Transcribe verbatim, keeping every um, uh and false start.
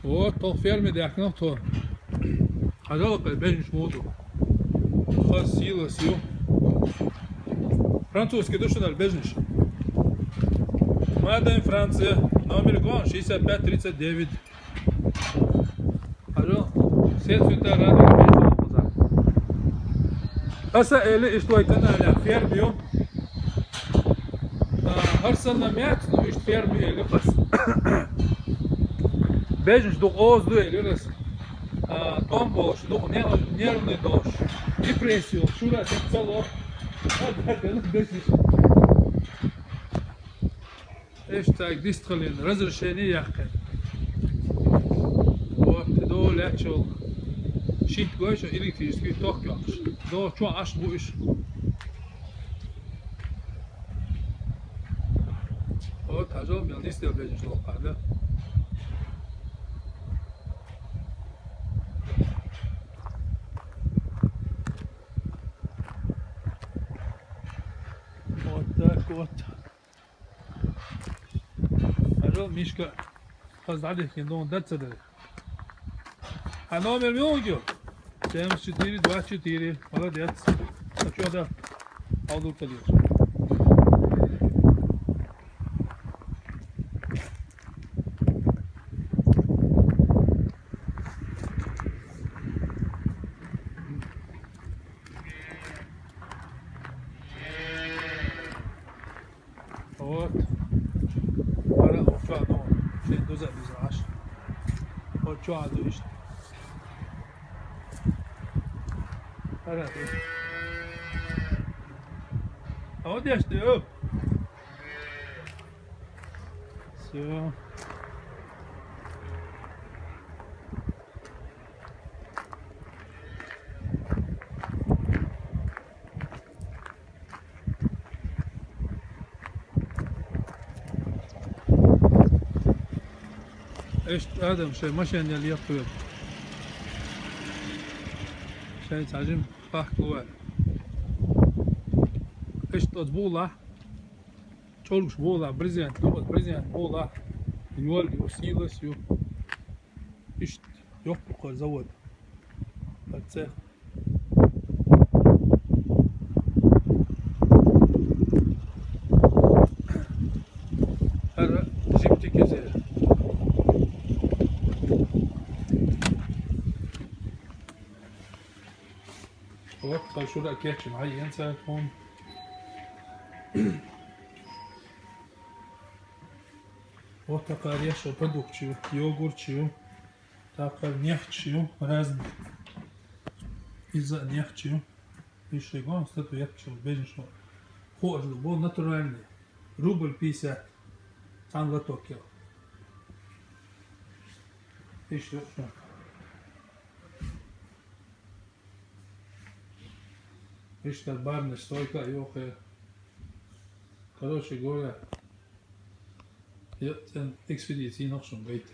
Вот, тхо ферме даьхкина тхо. Хьажал, кхы бежнаш муха ду. Хаза сийлахь ю. Французский ду шуна бежнаш. Made in Франция. Номер гон шестьдесят пять тридцать девять. Хьажал. Все цвета радуги бежнаш. Аса эли иштта вай канале ферма ю. А, хӀара санна меттиг, ну, иштта ферма ю эли ас. Бежнаш дукха оз ду эли ас. А, тӀом болуш, дукха не-, нервный долуш. Депрессия, шура сен ца ло. Иштта цаьрга дистхилина, разрешение яьккхина. Вот, и долу лаьтташ йолу. Шийтта гой шуна электрический ток йоккхуш. Долу чохь Ӏаш бу уьш. Вот, хьажал, мел нисделла бежнаш локхара, да? Вот так вот. Алло, Мишка, хаза дӀадихкина дона дац ца дара. А номер муьлха ю? Семьдесят четыре двадцать четыре. Молодец. А чё, да? Алду калиш. Вот. Ара, вот чё оно. Шен дуза без ваш. Вот чё оно ишт. Ара. А вот я что? Всё. Иштта адам шайн машенал яхкхуьйту. Шайн цхьа жима бахка вара. Иштта оцу бухахь, чӀургаш бухахь, брезент ду, оцу брезент бухахь йол ю, сийлас ю. Иштта йоккха кхара завод. ХӀара цех. ХӀара жима тика иза. Вот, хӀара шура кечйина, хьан ен цара хӀума. Вот такая резча продукция. Йогурт ю. Такая нефть ю. Разный. Иза нефть ю. Ишта гон статуэтка ю. Бежнаш ю. Хож ду. Бо натуральный. Рубль пятьдесят. Цхьана лоток ю. Ишта ю. Ишта барная стойка ю. Короче говоря, я, экспедиция нахшон гайта.